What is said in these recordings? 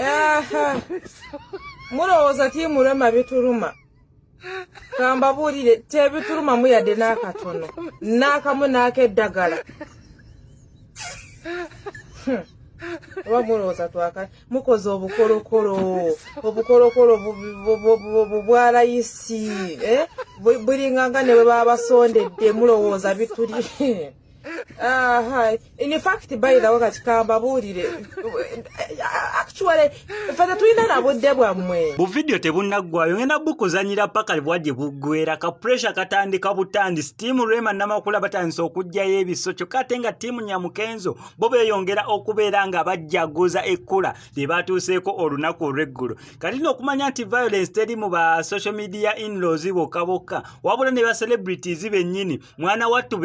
Aha. Mulowooza team Rema bituluma? Kambabuulire, tebitulumamu yadde n'akatono, n'akamu n'akeddagala. Oba mulowooza twaka mukoze obukolokolo, obukolokolo bwa layisi, eh? Bulinganga ne bwe babasondedde. Mulowooza bituli? Aha. In fact, by the way, kati kambabuulire, actually ffe tetulina na budde bwammwe. Bu vidiyo tebunnaggwayo, ngenda bukuzanyira paka bwa gye buggwera. Ka pressure katandika butandisi. Team Rema Namakula batandise okuggyayo ebiso, kyokka ate nga team Nyamukenzo bo beeyongera okubeera nga bajjaguza ekkula lye batuuseeko olunaku olw'eggulo. Kati nno okumanya nti violence teri mu ba social media inlaws bokka bokka, wabula ne ba celebrities bennyini, mwana wattu,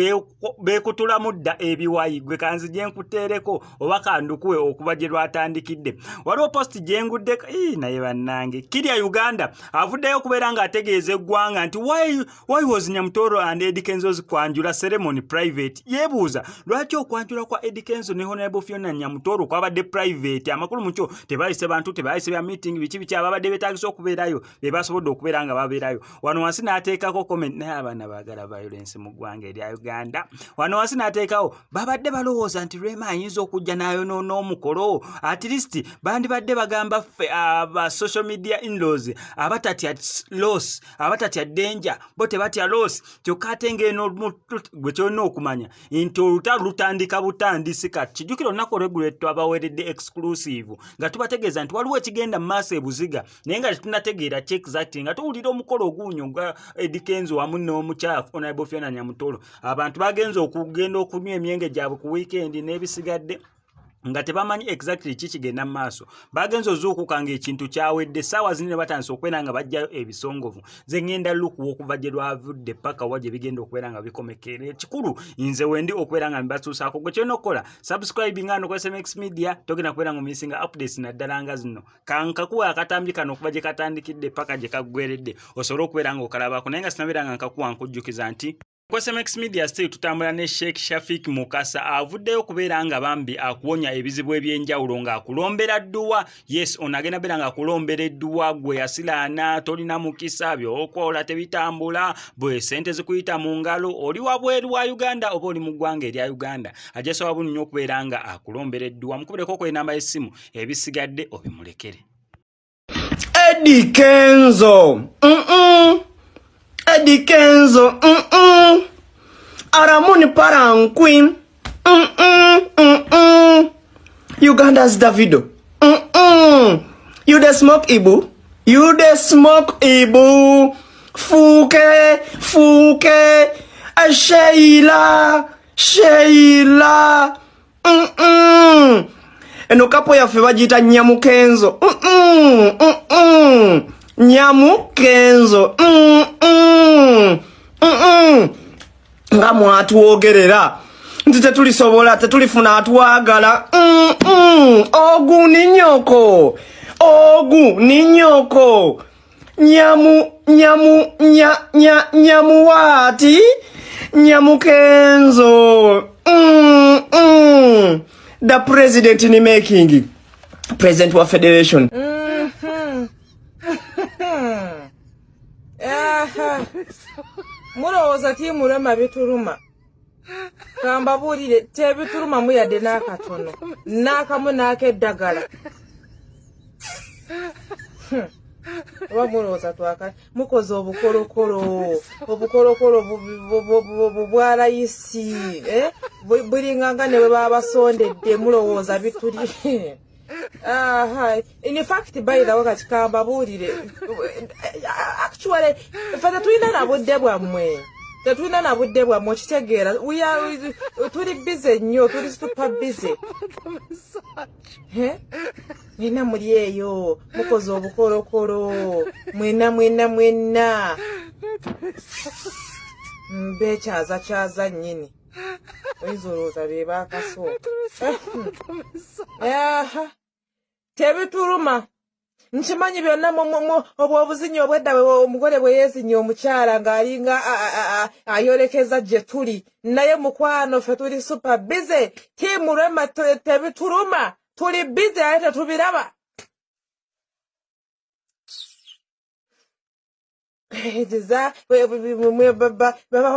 beekutulamu dda ebiwayi. Gwe kanzije nkuteereko oba kandukuwe okuva gye lwatandikidde. Waliwo post gye nguddeko, naye bannange, Kirya Uganda avuddeyo okubeera ng'ategeeza eggwanga nti why was Nyamutoro and Eddie Kenzo's kwanjula ceremony private? Yeebuuza lwaki okwanjula kwa Eddie Kenzo ne Honorable Fiona Nyamutoro kwabadde private. Amakulu mukyo tebayise bantu, tebayise bya meeting, biki biki. Ababadde beetagisa okubeerayo be basobodde okubeera nga babeerayo. Wano wansi n'ateekako comment, naye abaana baagala violence mu ggwanga erya Uganda. Wano wansi n'ateekawo, babadde balowooza nti Rema ayinza okujja n'ayonoona omukolo. At least bandibadde bagamba ffe aba social media inlaws abatatya loss, abatatya danger, bo tebatya loss. Kyokka ate ng'eno gwe kyolina okumanya nti olutalo lutandika butandisi. Kati kijjukira olunaku olweggulo twabaweeredde exclusive nga tubategeeza nti waliwo ekigenda mu maaso ebuziga, naye nga tetunategeera ki exactly, nga tuwulira omukolo oguwunya ogwa Eddy Kenzo wamu n'omukyala Honorable Fiona Nyamutolo. Abantu bagenze okugenda okunywa emyenge gyabwe ku weekend n'ebisigadde nga tebamanyi exactly ki kigenda mu maaso. Bagenze ozuukuka ng'ekintu kyawedde. Essaawa zinene batandise okubeera nga bajjayo ebisongovu. Nze ŋŋenda lukuwa okuva gye lwavudde paka wa gye bigenda okubeera nga bikomekera. Ekikulu nze wendi okubeera nga mbatuusaako. Gwe kyolina okukola, subscribe nga no ku SMX Media, togenda kubeera nga omissinga updates naddala nga zino. Kankakuwa akatambi kano okuva gye katandikidde paka gye kaggweredde, osobole okubeera ng'okalabako. Naye nga sinabeera nga nkakuwa, nkujjukiza nti ku SMX Media still tutambula ne Sheikh Shafik Mukasa. Avuddeyo okubeera nga bambi akuwonya ebizibu ebyenjawulo ng'akulombera dduwa. Yes, ono agenda beera ng'akulombera edduwa. Gwe yasilaana, tolina mukisa, by'okola tebitambula, bwe sente zikuyita mu ngalo, oli wabweru wa Uganda oba oli mu ggwanga erya Uganda, ajja sobola bulungi nnyo okubeera nga akulombera edduwa. Mukubireko ku enamba y'essimu, ebisigadde obimulekere. Eddie Kenzo. Eddie Kenzo. Aramuni Paranquin. Uganda's Davido. You dey smoke Ibu? You dey smoke Ibu? Fuke, Fuke, Sheila, Sheila. Eno couple yaffe bagiyita Nyamukenzo. Nyamukenzo. Nga mwatwogerera nti tetulisobola, tetulifuna atwagala. Ogu ni nyoko, ogu ni nyoko. Nyamu nyamu nya nya nyamuwaati Nyamukenzo. The president in making, president wa federation. Aha. Mulowooza team Rema bituluma? Kambabuulire, tebitulumamu yadde n'akatono, n'akamu n'akeddagala. Oba mulowooza twaka mukoze obukolokolo, obukolokolo bwa layisi, eh? Bulinganga ne bwe babasondedde. Mulowooza bituli? Aha. In fact, by the way, kati kambabuulire, actually ffe tetulina na budde bwammwe, tetulina na budde bwammwe. Okitegeera, tuli busy nnyo, tuli super busy. Mwena muli eyo mukoze obukolokolo, mwena mwena mwena bekyazakyaza nnyini, oyinza olowooza be bakasooka. Aha, tebituluma. Nkimanyi byonna obwo obuzinyi obwedda omugole bwe yeezinya omukyala ng'alinga ayolekeza gye tuli, naye mukwano, ffe tuli super busy. Team Rema, tebituluma. Tuli busy ate tetubiraba. Kiza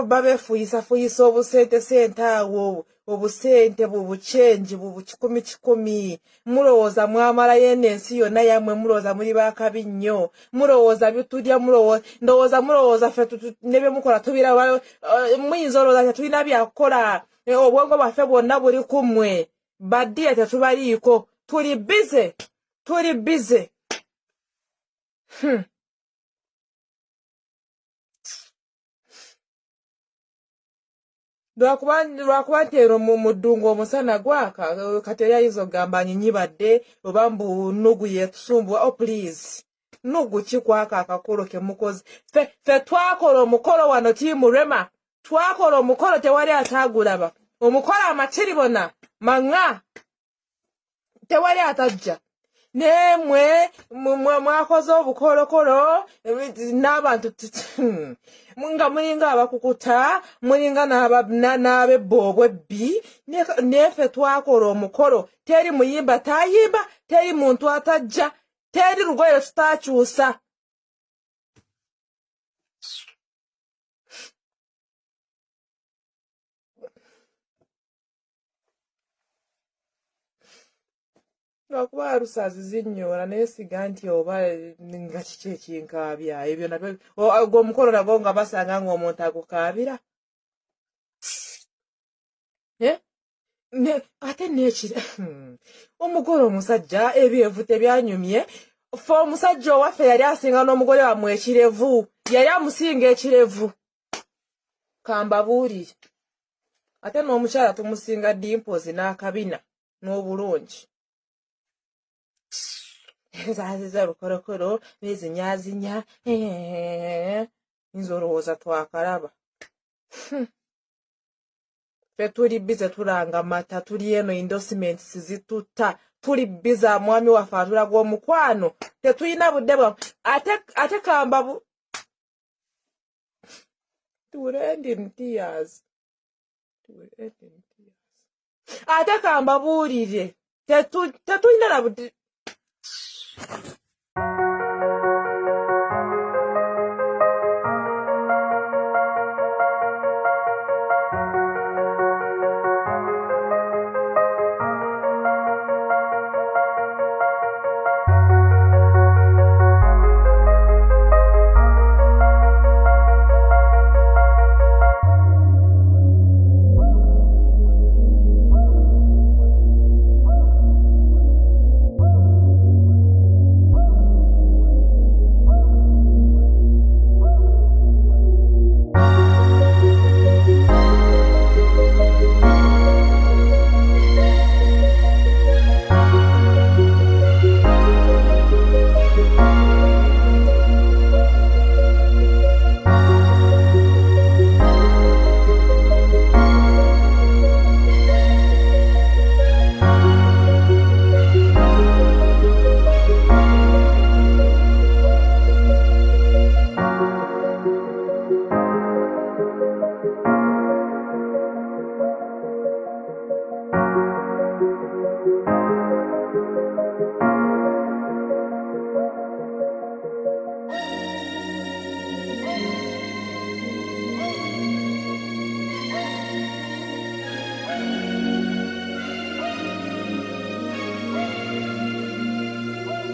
babefuuyisafuyisa obusente sente awo, obusente bubukyenji bubu kikumi kikumi. Mulowooza mwamalayo eno ensi yonna yammwe, mulowooza muli bakabi nnyo, mulowooza bitulya, ndowooza mulowooza ffe ne bye mukola tubiraba. Muyinza olowooza tetulina byakukola, obwongo bwaffe bwonna buli ku mmwe. Baddiya tetubaliiko, tuli busy, tuli busy. Lwakuba nti eno mu ddungu omusana gwaka, kati eri ayinza okugamba nyinyibadde oba mbu nnugu yeetusumbuwa. Oh please, nnugu ki kwaka akakolo ke mukoze? Ffe twakola omukolo wano, Team Rema, twakola omukolo, tewali ataagulaba omukolo, amakiribona maŋŋa, tewali atajja. Nemwe mwakoze obukolokolo n'abantu nga mulinga abakukuta, mulinga n'abebba obwebbi. Neffe twakola omukolo, teri muyimba tayimba, teri muntu atajja, teri lugoye lwe tutakyusa. Lwakuba alusazi zinnyoola, naye siga nti oba nga kiki ekinkaabya ebyo nabyo. Ogwo omukolo nagwo nga basanga ng'omuntu agukaabira. Ate nekira omugole omusajja ebyevu tebyanyumye. Ffe omusajja owaffe yali asinga n'omugole wammwe ekirevu, yali amusinga ekirevu, kambabuulire. Ate n'omukyala tumusinga dimples n'akabina n'obulungi. Zaziza lukolokolo bezinyazinya, nze olowooza twakalaba. Ffe tuli busy tulanga mata, tuli eno endorsements zitutta, tuli busy. Mwami waffe atulaga omukwano, tetulina budde bwa ate kambabu it will end in tears. It will end in tears. Ate kambabuulire, tetulina na budde.